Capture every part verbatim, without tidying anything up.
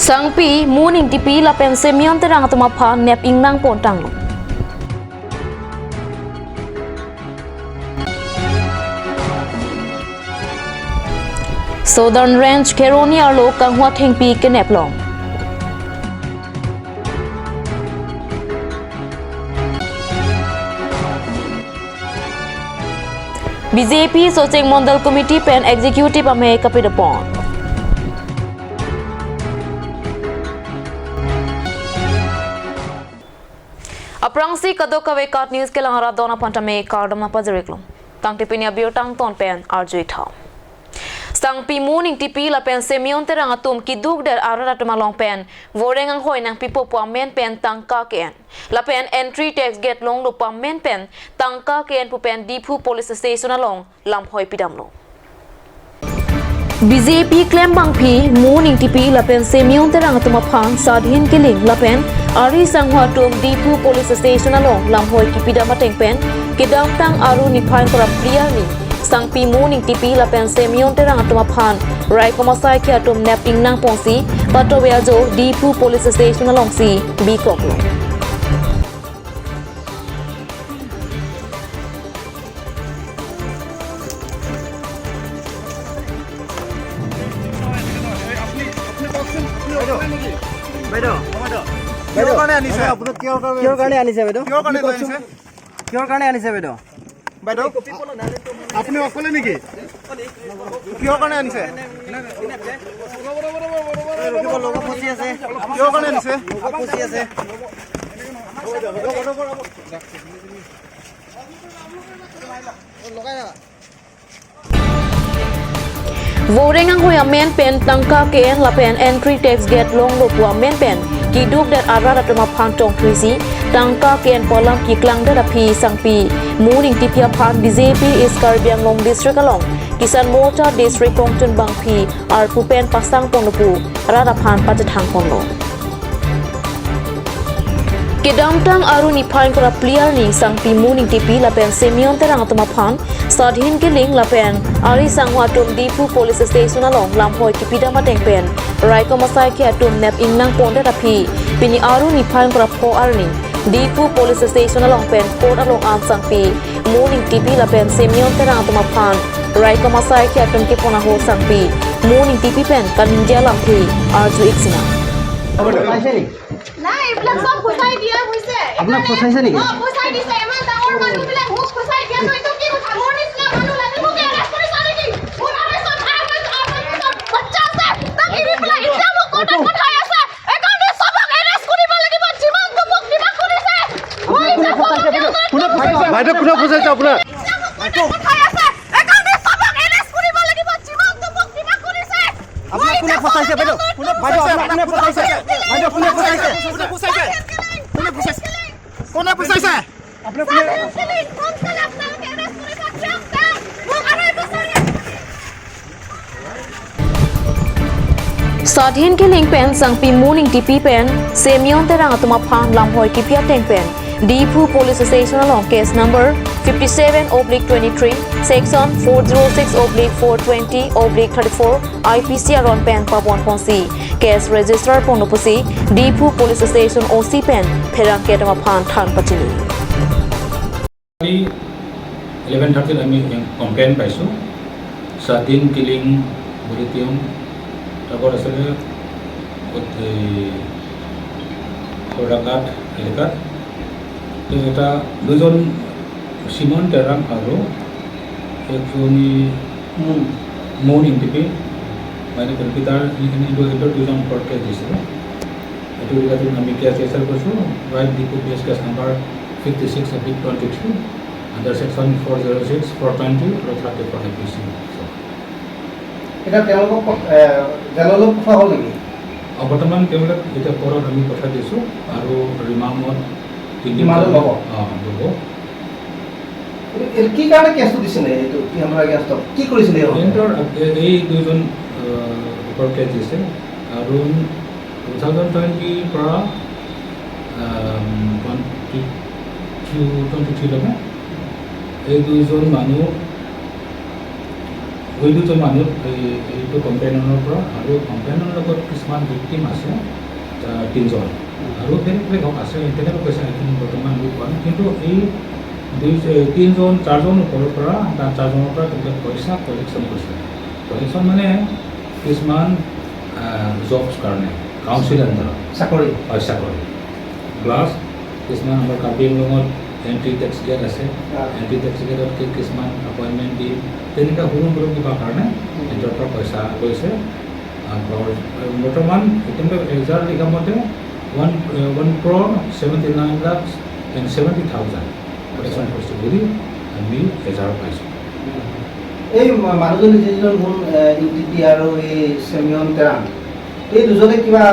Sangpi Moon Ingtipi lapen Simeon Terang atum aphan nep ingnang pon tanglo. Southern Range Kheroni arlo Kanghwa Thengpi kenep long. B J P Socheng Mondol Committee pen Executive amei kapidopon. Aphrangsi kadokave KAT News kelang arat don aphan tame kardom nangpajir-iklo. Tangte pini abirta angton pen arju-ik tha. Sangpi Moon Ingtipi lapen Simeon Terang atum kidukdet arat atum along pen voreng anghoi nangpipo pu amen pen tangka ke-en lapen entry tax gate longlo pu amen pen tangka ke-en pu pen Diphu Police Station along lamhoi pidamlo. B J P klembangpi Moon Ingtipi lapen Simeon Terang atum aphan Sadhin Killing lapen ari sangho atum Diphu Police Station along lamhoi kipidam ateng pen kedamtang Aru niphai ingkoi ra phli arni Sangpi Moon Ingtipi lapen Simeon Terang atum aphan raikom asaikhei atum nep ingnang ponsi patowe ajo Diphu Police Station alongsi bikoklo. বাইদেউ, বাইদেউ, বাইদেউ, কিহৰ কাৰণে আনিছে? কিহৰ কাৰণে, কিহৰ কাৰণে আনিছে বাইদেউ? কিহৰ কাৰণে আনিছে? কিহৰ কাৰণে আনিছে বাইদেউ? বাইদেউ, আপুনি অকলে নেকি? কিহৰ কাৰণে আনিছে? ৰখিব, লগত ফচি আছে। কিহৰ কাৰণে আনিছে? লগত ফচি আছে। লগাই না। Voreng anghoi amen pen tangka ke-en lapen entry tax gate longlo pu amen pen kidukdet arat atum aphan tongthuisi tangka ke-en pu alam keklangdet aphi Sangpi Moon Ingtipi aphan B J P East Karbi Anglong District along Kisan Morcha District Kongtun Bangphi arpu pen pasang ponlo pu rat aphan pachethang ponlo. Kedamtang Aru niphai ingkoi ra phli arni Sangpi Moon Ingtipi lapen Simeon Terang atum aphan Sadhin Killing lapen ari sangho atum Diphu Police Station along lamhoi kipidam ateng pen raikom asaikhei atum nep ingnang pondet aphi pini Aru niphai ingkoi ra pho arni Diphu Police Station along pen court along an Sangpi Moon Ingtipi lapen Simeon Terang atum aphan raikom asaikhei atum kepon ahut Sangpi Moon Ingtipi pen kaningje alamthe arju-ik sinang. পাইছে নেকি? নাই, এইবিলাক চব গুচাই দিয়া হৈছে। আপোনাক ফচাইছে নেকি? অ, ফচাই দিছে। ইমান ডাঙৰ মানুহবিলাক মোক ফচাই দিয়াটো এইটো কি কথা? মোৰ নিচিনা মানুহ লাগে, মোক এৰেষ্ট কৰিছা নেকি? মোৰ আৰু চব আৰু মই, আৰু মই নিজৰ বাচ্চা আছে, তাক এৰি পেলাই এতিয়া মোক কোৰ্টত পঠাই আছে। এইকাৰণে চবক এৰেষ্ট কৰিব লাগিব, যিমান দুখ কিবা কৰিছে। মই এতিয়া কোনে ফচাইছে বাইদেউ? কোনে ফচাইছে? বাইদেউ, কোনে ফচাইছে আপোনাক? এতিয়া মোক কোৰ্টত পঠাই আছে। এইকাৰণে চবক এৰেষ্ট কৰিব লাগিব, যিমান দুখ কিবা কৰিছে। আপোনাক কোনে ফচাইছে বাইদেউ? কোনে ফচাইছে? বাইদেউ, আপোনাক কোনে ফচাইছে? বাইদেউ, কোনে ফচাইছে? কোনে ফচাইছে? কোনে ফচাইছে? কোনে ফচাইছে? আপোনাক কোনে Sadhin Killing, সোনকালে আপোনালোকে এৰেষ্ট কৰিব, গ্ৰেপ্তাৰ। মোক আৰু এইটো চাৰি Sadhin Killing pen Sangpi Moon Ingtipi pen Simeon Terang atum aphan lamhoi kipi ateng pen Diphu Police Station along case number fifty-seven oblique twenty-three, section four zero six oblique four twenty oblique thirty-four I P C aron pen pabon ponsi case register ponlo pusi Diphu Police Station O C pen pherangke atum aphan than pachini. কালি ইলেভেন থাৰ্টিত আমি কমপ্লেইন পাইছোঁ, Sadhin Killing বুলি তেওঁ, তাৰপৰা আচলতে ক'ত এই খৰ্দাঘাট এলেকাত তেওঁ এটা, দুজন, সিমন তেৰাং আৰু এজনী মুন। মুন ইংটিপি, মানে কম্পিউটাৰ ইণ্ডিভিজুৱেল দুজন ওপৰত কেছ দিছিলে। এইটো ৰিলেটেড আমি কেছ ৰেজিষ্টাৰ কৰিছোঁ, ৰাইট ডিপু P S case number fifty six oblique twenty three, under section four zero' six, four twenty আৰু thirty four I P C. এতিয়া তেওঁলোকক প-, এ, জেললৈ পঠোৱা হ'ল নেকি? অ, বৰ্তমান তেওঁলোকক এতিয়া কোৰ্টত আমি পঠাই দিছোঁ আৰু ৰিমাণ্ডত তিনিদিন ৰিমাণ্ডত ল'ব? অ, ল'ব। এই, এই কি কাৰণে কেছটো দিছিলে এইটো সিহঁতৰ এগেইনষ্টত? কি কৰিছিলে সিহঁতে? সিহঁতৰ, এ-, এই দুজন, আহ, ওপৰত কেছ দিছে। আৰু টু থাউজেণ্ড টুৱেণ্টিৰ পৰা, আম, টুৱেণ্টি টু, টুৱেণ্টি থ্ৰীলৈকে এই দুইজন মানুহ দুই দুজন মানুহ এই এইটো কমপ্লেইনৰ পৰা আৰু কমপ্লেইনৰ লগত কিছুমান ভিক্টিম আছে, আহ, তিনিজন। আৰু বেলেগ বেলেগ হক আছে, তেনেকুৱা কৈছে, I think বৰ্তমান আমি পোৱা নাই। কিন্তু এই দুই এই তিনিজন চাৰিজন ওপৰৰ পৰা, তাৰ চাৰিজনৰ পৰা তেওঁলোকে পইচা কালেকশ্যন কৰিছে। কালেকশ্যন মানে কিছুমান জবছ কাৰণে, কাউন্সিল আণ্ডাৰত চাকৰি। হয়, চাকৰি। প্লাছ কিছুমান আমাৰ কাৰ্বি আংলঙত এণ্টি টেক্স গেট আছে, অ। এণ্টি টেক্স গেটত কি-, কিছুমান এপইণ্টমেণ্ট দিম, তেনেকুৱা সৰু সৰু কিবা কাৰণে উম। সিহঁতৰ পৰা পইচা লৈছে। আৰু বৰ্তমান এতিয়ালৈকে এজাহাৰত লিখা মতে one one crore seventy nine lakh and seventy thousand collection কৰিছে বুলি আমি এজাহাৰত পাইছোঁ। এই মা- মানুহজনে যিজন হ'ল ইউ টি পি আৰু এই চেমিয়ন তেৰাং, এই দুজনে কিবা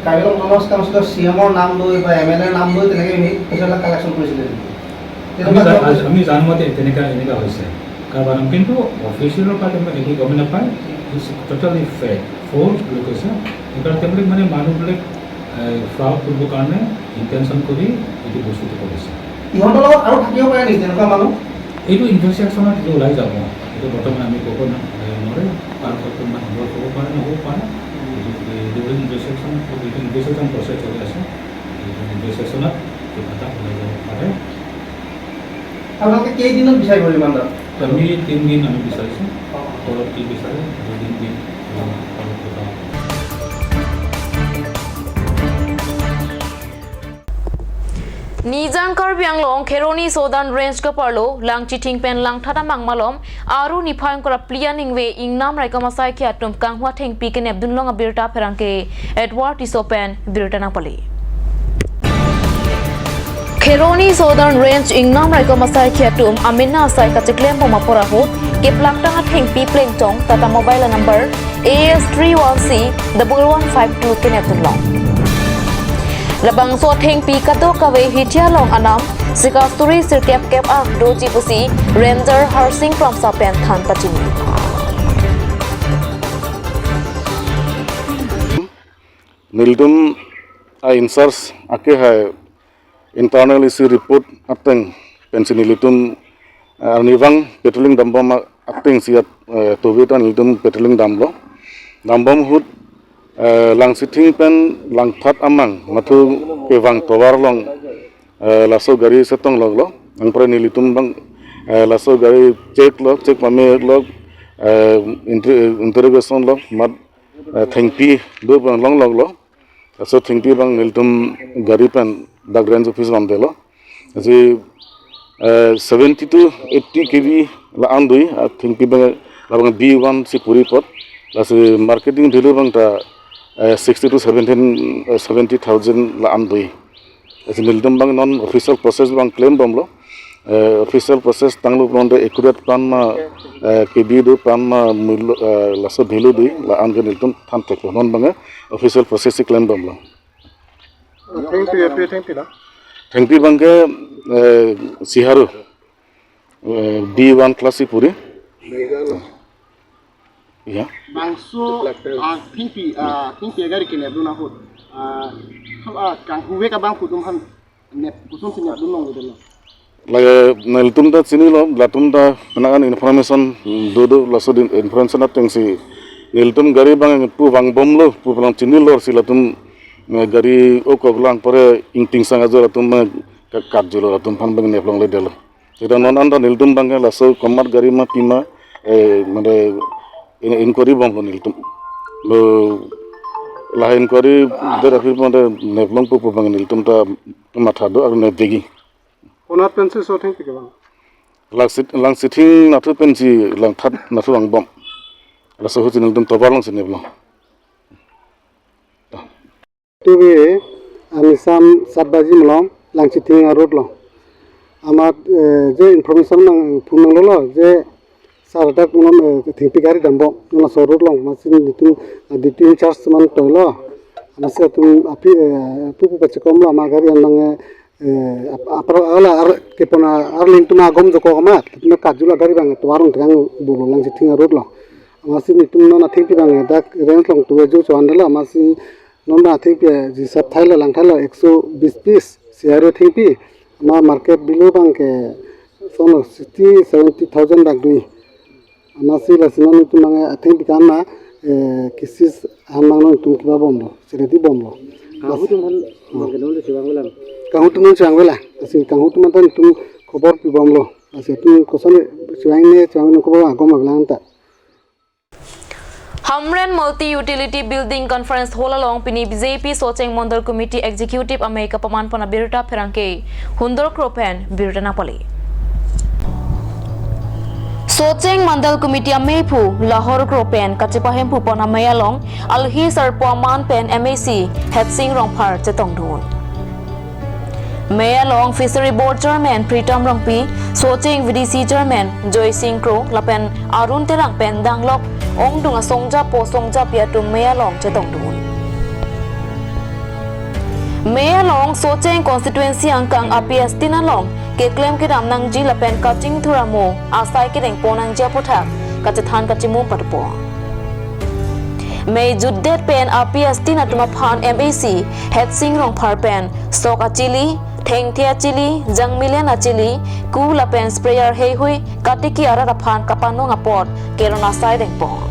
কাৰ্বি আংলং অট'নমাছ কাউন্সিলৰ চি এমৰ নাম লৈ বা এম এল এৰ নাম লৈ তেনেকে সেই পইচাবিলাক কালেকশ্যন কৰিছিলে নেকি? আমি তেনেকুৱা জা- ধৰণৰ আমি জানো মতে তেনেকা এনেকা হৈছে। কাৰোবাৰ নাম, কিন্তু অফিচিয়েলৰ পৰা তেওঁলোকে একো গম নাপায়। It's totally fake, ফল্চ বুলি কৈছে। সেইকাৰণে তেওঁলোকে মানে মানুহবিলাক ফ্ৰড কৰিবৰ কাৰণে ইণ্টেনশ্যন কৰি এইটো বস্তুটো কৰিছে। ইহঁতৰ লগত আৰু থাকিব পাৰে নেকি তেনেকুৱা মানুহ? এইটো ইনভেষ্টিগেশ্যনত এইটো ওলাই যাব। এইটো বৰ্তমান আমি ক'ব ন- এ, নোৱাৰে। কাৰ ঘৰত কোনোবা ইনভল্ভ হ'ব পাৰে, নহ'ব পাৰে। এইটো, এইটো ইনভেষ্টিগেশ্যন, এইটো ইনভেষ্টিগেশ্যন প্ৰচেছ চলি আছে। এইটো ইনভেষ্টিগেশ্যনত কিবা এটা ওলাই যাব পাৰে। আপোনালোকে কেইদিনত বিচাৰিব ৰিমাণ্ডত? আমি তিনিদিন আমি বিচাৰিছোঁ। অ। ঘৰত কি বিচাৰে, দুদিন দিন, ঘৰত কিবা। Nijang Karbi Anglong Kheroni Southern Range keparlo Langchithing pen Langthat amang malom Aru niphai ingkoi ra phli aningve ingnam raikom asaikhi atum kanghua thengpi kenepdunlong abirta pherangke Edward Tisso pen birta nangpale. Kheroni Southern Range ingnam raikom asaikhi atum amena asai kacheklembom apor ahut keplaktang athengpi plengtong Tata Mobile number A S three one C double one five two kenepdunlong. Labangso athengpi kadokave Hithi along anam sika suri sirkep kep-ang doji pusi Ranger Harsing Kramsa pen than pachini. Nelitum a-in-charge ake hai internal isi report ateng pensi nelitum, eh, arnivang patrolling dambom a-, atengsi at, eh, tove ta nelitum patrolling damlo. Dambom ahut, eh, Langchithing pen Langthat amang mathu kevang tovar along, eh, laso gari setong loglo. Anpre nelitum bang, eh, laso gari check lo, check pame lo, eh, inter-, interrogation lo, mat, eh, thengpi do bang long loglo. Laso thengpi bang nelitum gari pen dak range office bang delo. Lasi, eh, seventy to eighty K B la-an dui, ah, thengpi bang labang B one si puri apot. Lasi marketing value bang ta, eh, sixty to seventeen, eh, seventy thousand la-an dui. Lasi nelitum bang non official process bang claim bomlo. Eh, official process tanglo pulonte accurate plan ma, eh, K B do plan ma mulo, eh, laso value dui la-an ke nelitum than theklo non bang, eh, official process si claim bomlo. Thengpi, thengpi, thengpi na? Thengpi bang ke, eh, Siharu, eh, B one class si puri. Ya. Bangso, ah, thengpi, ah, thengpi agari kenepdun ahut. Ah, ah, kanghuve abang atum aphan nep, kosonsi nepdunlong gitu lo. Lake nelitum ta chinilo, latum ta penang an information do do laso din information atengsi nelitum gari bang pu vangbomlo, pu bang chinilo si latum, eh, gari okok lang pore ingting sang ajo latum, eh, ka-, katjulo latum aphan bang neplongledetlo. Seta non anta nelitum bang ke laso komat gari ma pima, eh, mane in-, inquiry bomlo nelitum. Lo la inquiry der aphi mane neplongpo pu bang nelitum ta matha do aru nepdegi. Konat pensi so thengpi kevang? Langchit-, Langchithing nathu pensi Langthat nathu vangbom. Laso ahut si nelitum tovar alongsi neplong. Tuve anisam sat baji malom Langchithing a-road lo. Amat, eh, je information nangphun nanglolo je sar dak malom, eh, thengpi gari dambom, non laso road along, amatsi nelitum, eh, duty in-charge atum an toilo. Amatsi atum aphi, eh, pu pu pachekomlo, ama gari an bang, eh, eh, ap-, apar ala ar kepon arleng atum agom jokok amat, atum katjulo gari bang tovar along tekang bolo Langchithing a-road lo. Amatsi nelitum non athengpi bang, eh, dak range along tuve ju chohan delo, amatsi non athengpi, eh, ji sap thailo, lang thailo, ekso bis piece, Siharu athengpi, ama market value bang ke, sono sixty, seventy thousand dak dui. Anasi lasi non itum abang ateng pikan ma, eh, cases ahan abang non itum kiba bomlo, seredi bomlo. Kanghu atum aphan, hmm, bang ke non chevang velang. Kanghu atum non chevang velang. Lasi kanghu atum aphan itum khobor pi bomlo. Lasi itum koson chevang ne, chevang ne khobor agom avelang ta. Hamren Multi Utility Building Conference Hall along pini B J P Socheng Mandal Committee Executive amei kapaman pon abirta pherangke Hundor Kro pen birta nangpale. Socheng Mandal Committee ameiphu Lahor Kro pen kachepahemphu pon amei along alohi sarpo aman pen M A C Hetsing Rongphar chetongdun. Mei along Fishery Board Chairman Pritam Rongpi, Socheng V D C Chairman Joy Singh Kro, lapen Arun Terang pen danglok ongdung asongjapo songjapi atum mei along chetongdun. Mei along Socheng constituency angkang A P S tin along keklem kedam nangji lapen kachingthur amo asai kedengpon nangji aputhak kachethan kachimum padopo. Mei jutdet pen A P S tin atum aphan M A C Hetsing Rongphar pen sok achili, thengthe achili, jangmilen achili, ku lapen sprayer heihui katiki arat aphan kapanong apot kelong asai dengpon.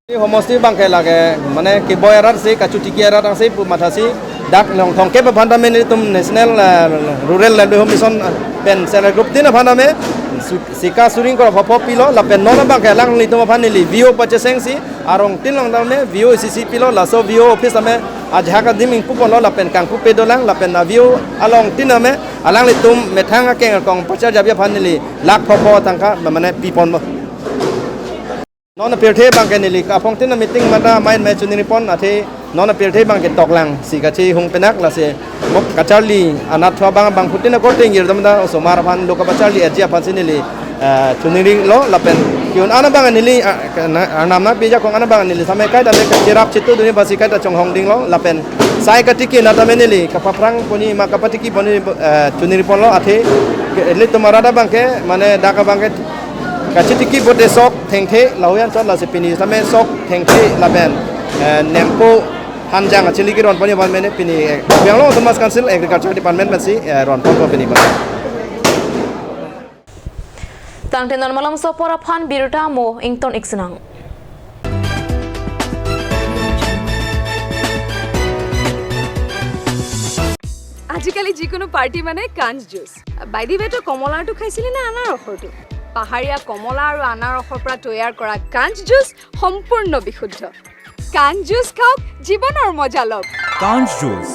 Homosti abang ke lake, mane keboi arat si, kachotiki arat angsi pu mathasi, dak nong thongkep aphan tame nelitum National, eh, Rural Livelihood Mission pen Self Help Group tin aphan tame, su-, sika suring kro phopo pilo, lapen non abang ke alanglitum aphan neli V O pacheseng si, arong tin along tame V O C C pilo, laso V O office tame ajahak adim ingpu ponlo, lapen kangpu pe dolang, lapen a V O along tin tame, alanglitum methang akeng akong pacharjabi aphan neli lakh phopo tangka, mane pi ponlo. Non apirthe abang ke neli kaphong tin a meeting mata main me chuniri pon athe non apirthe abang ke toklang si kachehung penak lasi mok kacharli anatthu abang abang phutin akorte ingir dam da osomar aphan lo kapacharli erji aphan si neli, eh, chuniri lo lapen ke-un an abang neli, ah, ke-na-, arnam nangpija kong an abang neli samai kaita le kacherap chitu duni basi kaita chonghong dinglo lapen sai katiki na tame neli kapaphrang poni ma kapatiki poni, eh, chuniri ponlo athe ke-, elitum arat abang ke mane dak abang ke kachitiki bote sok thengthe lahuyan chot lasi pini tame sok thengthe lapen, eh, nempo hanjang achili keron pon abang mene pini, eh, Karbi Anglong Autonomous Council Agriculture Department pensi, eh, ron ponpo pini abang. Tangte non malomso apor aphan birta mo ington iksinang. আজিকালি যিকোনো পাৰ্টি মানে কাঞ্চ juice. By the ৱে, তই কমলাৰটো খাইছিলি নে আনাৰসৰটো? পাহাৰীয়া কমলা আৰু আনাৰসৰ পৰা তৈয়াৰ কৰা কাঞ্চ জুচ সম্পূৰ্ণ বিশুদ্ধ। কাঞ্চ জুচ খাওক, জীৱনৰ মজা লওক। কাঞ্চ জুচ।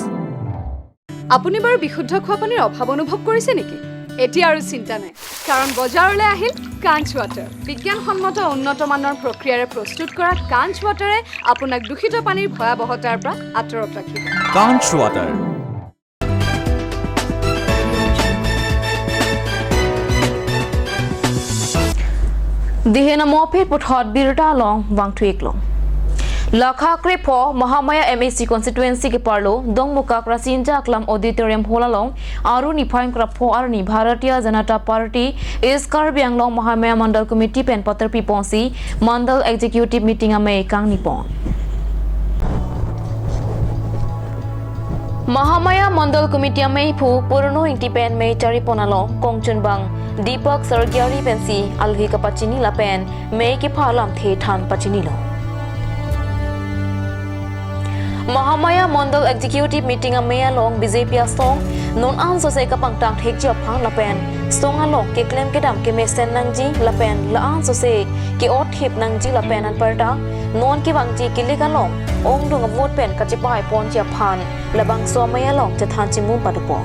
আপুনি বাৰু বিশুদ্ধ খোৱা পানীৰ অভাৱ অনুভৱ কৰিছে নেকি? এতিয়া আৰু চিন্তা নাই, কাৰণ বজাৰলৈ আহিল কাঞ্চ ৱাটাৰ। বিজ্ঞানসন্মত উন্নত মানৰ প্ৰক্ৰিয়াৰে প্ৰস্তুত কৰা কাঞ্চ ৱাটাৰে আপোনাক দূষিত পানীৰ ভয়াৱহতাৰ পৰা আঁতৰত ৰাখিব। কাঞ্চ water. Dihen amo aphi puthot birta along vangthu-iklo. Lakha krepho Mahamaya M A C constituency keparlo Dongmukak Rasinja Aklam Auditorium Hall along Arni phai krepho arni Bharatiya Janata Party East Karbi Anglong Mahamaya Mandal Committee pen paterpi ponsi Mandal Executive Meeting amei kangni pon. Mahamaya Mandal Committee ameiphu Purno Ingti pen mei chari pon along kongchunbang Deepak Sargiari pensi alohi kapachini lapen mei kepha alamthe than pachinilo. Mahamaya Mandal Executive Meeting amei along B J P asong non ansose kapangtang thekji aphan lapen song along keklem kedam kemesen nangji lapen la ansose ke-ot thip nangji lapen anparta non kevangji kilik along ongdung avote pen kachepahai ponji aphan labangso amei along chethan chimum padopon.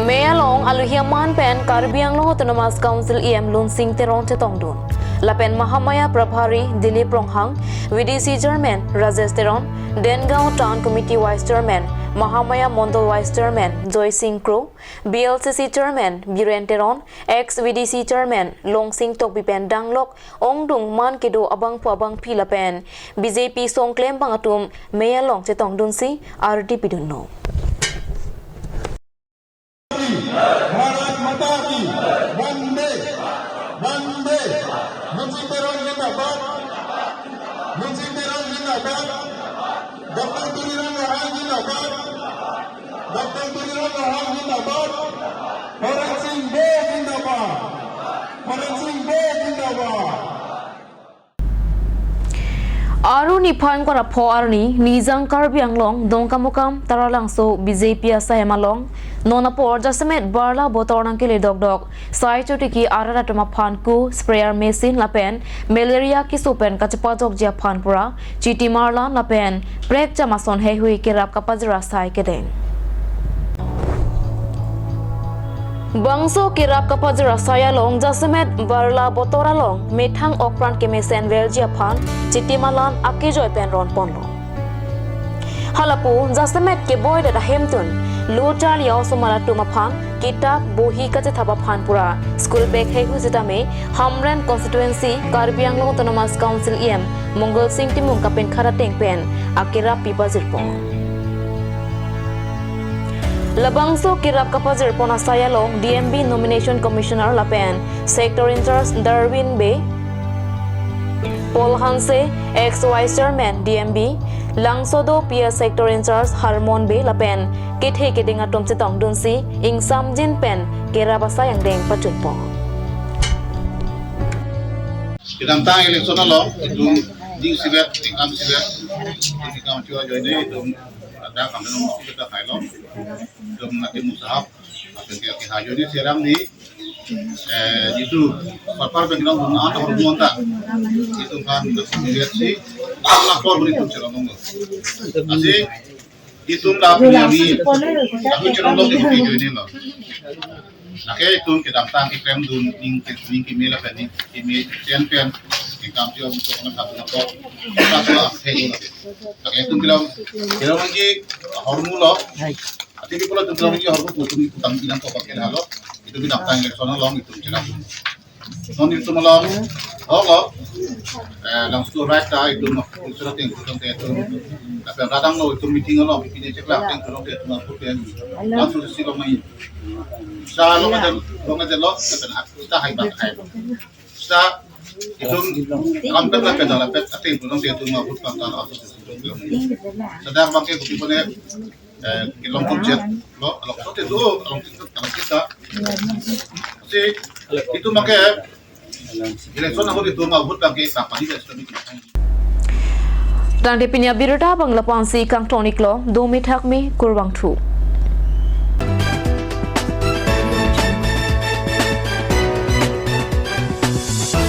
Mei along alohi aman pen Karbi Anglong Autonomous Council E M Lunsing Teron chetongdun. Lapen Mahamaya Prabhari Dilip Ronghang, V D C Chairman Rajesh Teron, Dengaon Town Committee Vice Chairman, Mahamaya Mondol Vice Chairman Joy Singh Kro, B L C C Chairman Biren Teron, ex V D C Chairman Longsing Tokbi pen danglok ongdung man kedo abangphu abangphi lapen B J P songklembang atum mei along chetongdunsi ardi pidunlo. Bharat माता की वंदे, वंदे। Lunsing Teron जिंदाबाद, Lunsing Teron जिंदाबाद, डॉक्टर तुलीराम ronghang जिंदाबाद, डॉक्टर Tuliram ronghang Zindabad. Horen Sing Bey zindabad. Horen Sing Bey zindabad. Arni phai ingkoi ra pho arni, Nijang Karbi Anglong, Dongkamukam, Taralangso, B J P asaihem along, non apor jasemet barla botor nangkele dokdok, sai chotiki arat atum aphan ku, sprayer machine lapen malaria keso pen kachepajokji aphan pura, chiti marlan lapen prekjam ason heihui kerap kapajir asai kedeng. Bangso kerap kapajir asai along jasemet barla botor along methang okpran kemesen verji aphan chiti marlan akejoi pen ronponlo. Halapu jasemet keboi det ahemtun lo charli a-osomar atum aphan kitap bohi kachethap aphan pura school bag heihui sitame Hamren constituency Karbi Anglong Autonomous Council E M Mongal Sing Timung kapinkhat ateng pen akerap pipajirpon. Labangso kerap kapajirpon asai along D M B Nomination Commissioner lapen Sector in-charge Darwin Bey, Paul Hanse, ex Vice Chairman D M B, Langsodo P S Sector in-charge Harmon Bey lapen kethe keding atum chetongdunsi ingsamjin pen kerap asai angdeng pachunpon. Kedamtang election along itum ding sibet, tingkam sibet, tingkam chua ajoine itum ada kami nong kita kailong, itum nanti musahap, akan kita kita ajoine serang di, eh, itu papar bagi nong guna atau hormon tak, itu kan lihat si, lapor beri itum serang nong. Asi itum la punya ni, aku cerita di video ini loh. Lake itum kedamtang ikrem dun ning ke ning kimi lapen ning kimi chen pen ning kam tio mutu na kap na ko. Kap na he lo. Lake itum bilang bilang lagi hormu lo. Ati ki pula itum bilang lagi hormu putu ni kutang bilang ko pakai halo. Itum kedamtang election along itum cerita. Non itum along, oh, oh. Eh, langsung right ta itum, itum ting itum te itum. Tapi radang lo itum meeting along, meeting cek lah ting itum te itum aku pen. Langsung si lo mai. Sa lo ada, lo ada lo, tapi nak kita hai bak hai. Sa itum kampet lah pen lah pen, ating itum te itum aku pen langsung si lo mai. Sedang pakai bukti pada eh, kelong pun jet lo, along sote tu, along kita, along kita. Si, itu make election aku itu mau vote pakai siapa ni, sudah bikin. Tangte pini abirta bang lapu-an si kangton iklo, domi thakmi, kurvangthu.